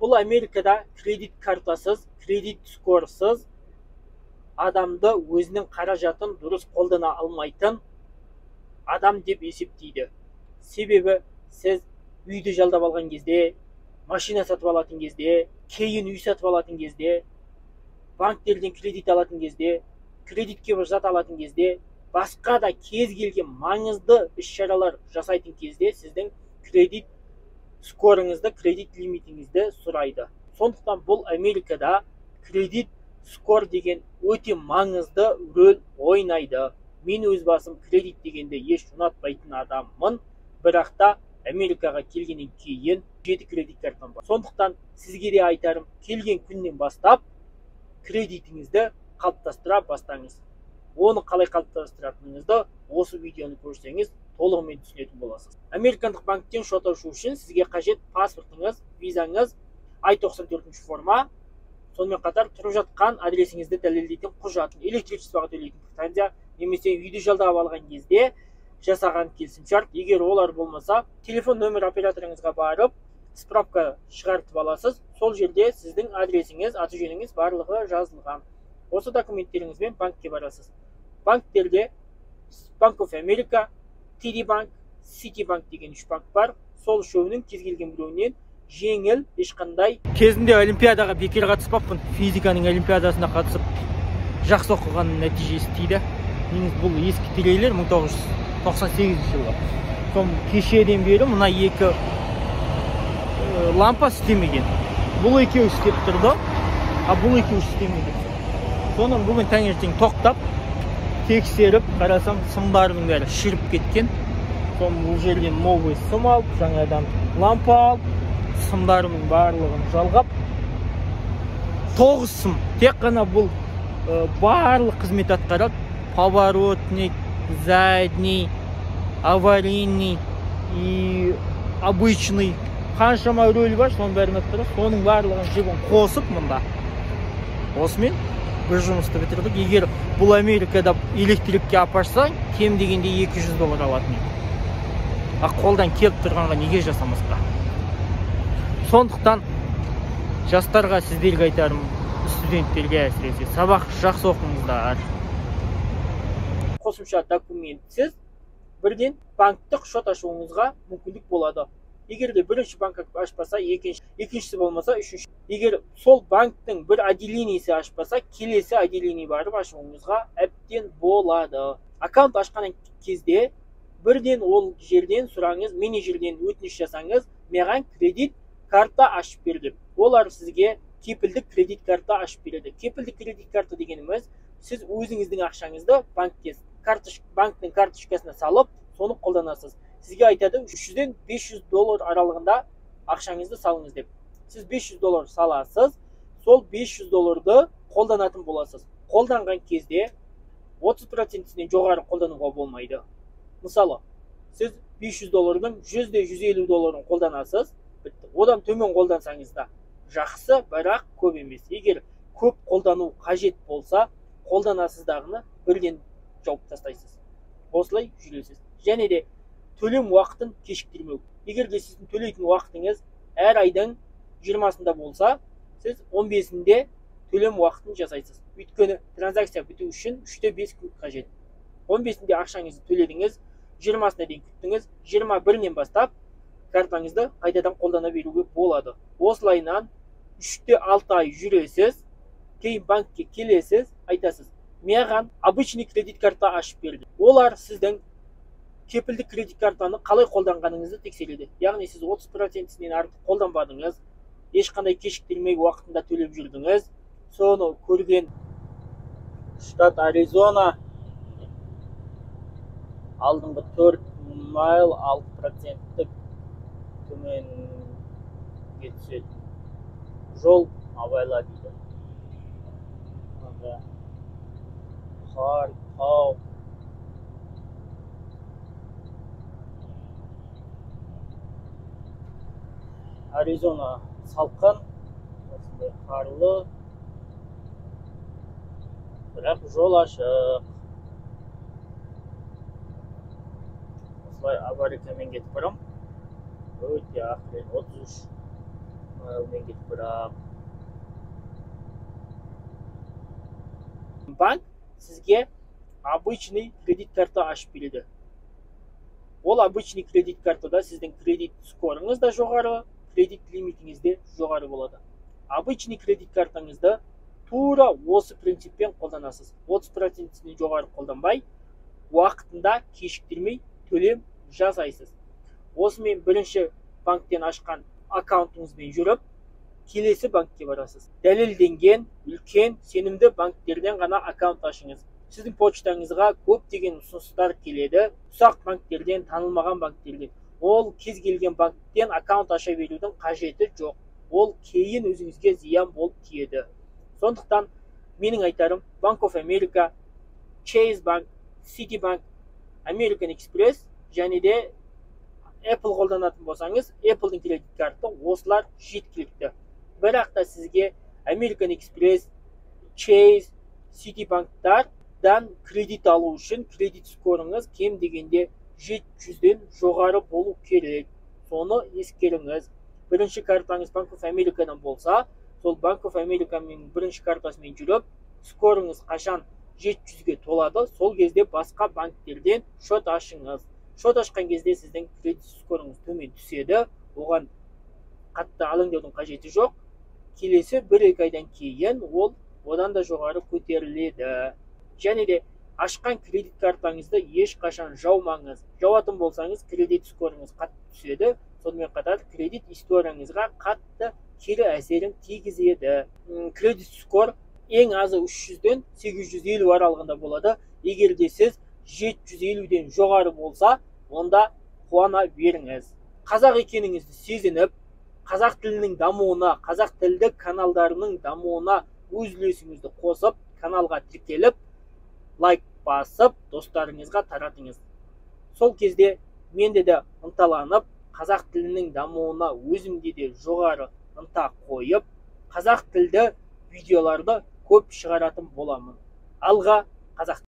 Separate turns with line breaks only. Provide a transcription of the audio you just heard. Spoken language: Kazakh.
Бұл Америкада кредит картасыз, кредит скорсыз адамды өзінің қаражатын дұрыс қолдана алмайтын адам деп есептейді. Себебі сіз үйді жалдап алған кезде, машина сатып алатын кезде, кейін үй сатып алатын кезде, банктерден кредит алатын кезде, кредитке бір зат алатын кезде, басқа да кез келген маңызды іс-шаралар жасайтын кезде сіздің кредит скорыңызды, кредит лимитіңізді сұрайды. Сондықтан бұл Америкада кредит скор деген өте маңызды рөл ойнайды. Мен өз басым кредит дегенде еш ұнатпайтын адаммын, бірақ та Америкаға келгеннен кейін 7 кредит картам бар. Сондықтан сізге де айтарым, келген күннен бастап кредитіңізді қалыптастыра бастаңыз. Оны қалай қалыптастыратыныңызды осы видеоны көрсеңіз толығымен түсінетін боласыз. Американдық банктен шот ашу үшін сізге қажет паспортыңыз, визаңыз, I-94 форма, сонымен қатар тұрып жатқан адресіңізді дәлелдейтін құжат, электричествоға төлейтін квитанция немесе үйді жалдап алған кезде жасаған келісімшарт. Егер олар болмаса, телефон нөмір операторыңызға барып справка шығартып аласыз. Сол жерде сіздің адресіңіз, аты жөніңіз барлығы жазылған. Осы документтеріңізбен банкке барасыз. Банктерде Bank of America, TD Bank, Citibank деген 3 банк бар. Сол үшеуінің кез келген біреуінен жеңіл, ешқандай. Кезінде олимпиадаға бекер қатыспаппын. Физиканың олимпиадасына қатысып жақсы оқығанның нәтижесі тиді. Негізі бұл ескі трейлер 1998 жылы. Сол кешеден бері мына екі лампа істемеген. Бұл екеуі істеп тұрды, а бұл екеуі істемеді. Соны бүгін таңертең тоқтап тексеріп қарасам, сымдарының бәрі шіріп кеткен. Соны бұл жерден новый сым алып, жаңадан лампа алып, сымдарының барлығын жалғап, 9 сым. Тек қана бұл барлық қызмет атқарады. Поворотник, задний, аварийный и обычный. Қаншама рөл бар, соның бәрін атқарады. Соның барлығын жібін қосып мында. Осымен бір жұмысты бітірдік. Егер бұл Америкада электрикке апарсаң, кем дегенде $200 алатын еді. А қолдан келіп тұрғанға неге жасамасқа? Сондықтан жастарға, сіздерге айтарым, студенттерге әсіресе, сабақ жақсы оқыңыздар. Қосымша документсіз бірден банктық шот ашуыңызға мүмкіндік болады. Егер де бірінші банк ашпаса, екіншісі болмаса, үшінші. Егер сол банктың бір отделениесі ашпаса, келесі отделение барып ашуыңызға әбден болады. Аккаунт ашқан кезде бірден ол жерден сұраңыз, менеджерден өтініш жасаңыз, маған кредит карта ашып бер деп. Олар сізге кепілдік кредит карта ашып береді. Кепілдік кредит карта дегеніміз, сіз өзіңіздің ақшаңызды банктің карточкасына салып, соны қолданасыз. Сізге айтады, 300-ден $500 аралығында ақшаңызды салыңыз деп. Сіз $500 саласыз, сол $500 қолданатын боласыз. Қолданған кезде 30%-сінен жоғары қолдануға болмайды. Мысалы, сіз $500-дың $100-150 қолданасыз, бітті. Одан төмен қолдансаңыз да жақсы, бірақ көп емес. Егер көп қолдану қажет болса, қолданасыз дағыны бірден жауып тастайсыз. Осылай жүресіз. Және де төлем уақытын кешіктірмеу. Егер де сіздің төлейтін уақытыңыз әр айдың 20-сында болса, сіз 15-інде төлем уақытын жасайсыз. Өйткені транзакция біту үшін 3-5 күн қажет. 15-інде ақшаңызды төледіңіз, 20-сына дейін күттіңіз, 21-нен бастап картаңызды қайтадан қолдана беруге болады. Осылайынан 3-6 ай жүресіз, кейін банкке келесіз, айтасыз, маған обычный кредит карта ашып берді. Олар сіздің кепілдік кредит картаны қалай қолданғаныңызды тексереді. Яғни сіз 30%-сінен артық қолданбадыңыз, ешқандай кешіктірмей уақытында төлеп жүрдіңіз. Соны көрген штат Аризона алдыңғы 4 майл 6%-тік төменге түсетін жол абайла дейді. Қар, тау. Аризона салқын, осындай қарлы, бірақ жол ашық. Осылай аварийкамен кетіп барам. Өте ақырын, 33 Мен кетіп барамын. Банк сізге обычный кредит карта ашып береді. Ол обычный кредит картада сіздің кредит скорыңыз да жоғары, кредит лимитіңіз де жоғары болады. Обычный кредит картаңызды тура осы принциппен қолданасыз. 30%-сінен жоғары қолданбай, уақытында кешіктірмей төлем жасайсыз. Осымен бірінші банктен ашқан аккаунтыңызбен жүріп, келесі банкке барасыз. Дәлелденген, үлкен, сенімді банктерден ғана аккаунт ашыңыз. Сіздің почтаңызға көптеген ұсыныстар келеді. Ұсақ банктерден, танылмаған банктерден. Ол кез келген банктен аккаунт аша берудің қажеті жоқ. Ол кейін өзіңізге зиян болып тиеді. Сондықтан менің айтарым, Bank of America, Chase Bank, Citibank, American Express және де Apple қолданатын болсаңыз, Apple'дың кредит карты, осылар жеткілікті. Бірақ та сізге American Express, Chase, Citibank'тардан кредит алу үшін кредит скорыңыз кем дегенде 700-ден жоғары болу керек. Соны ескеріңіз. Бірінші картаңыз Bank of America'дан болса, сол Bank of America'ның бірінші картасымен жүріп, скорыңыз қашан 700-ге толады, сол кезде басқа банктерден шот ашыңыз. Шот ашқан кезде сіздің кредит скорыңыз төмен түседі, оған қатты алаңдаудың қажеті жоқ. Келесі 1-2 айдан кейін ол одан да жоғары көтеріледі. Және де ашқан кредит картаңызды ешқашан жаумаңыз. Жауатын болсаңыз, кредит скорыңыз қатты түседі. Сонымен қатар кредит историяңызға қатты кері әсерін тигізеді. Кредит скор ең азы 300-ден 850 аралығында болады. Егер де сіз 750-ден жоғары болса, онда қуана беріңіз. Қазақ екеніңізді сезініп, қазақ тілінің дамуына, қазақ тілді каналдарының дамуына өз үлесіңізді қосып, каналға тіркеліп, лайк басып, достарыңызға таратыңыз. Сол кезде менде де ынталанып, қазақ тілінің дамуына өзімде де жоғары ынта қойып, қазақ тілді видеоларды көп шығаратын боламын. Алға, қазақ!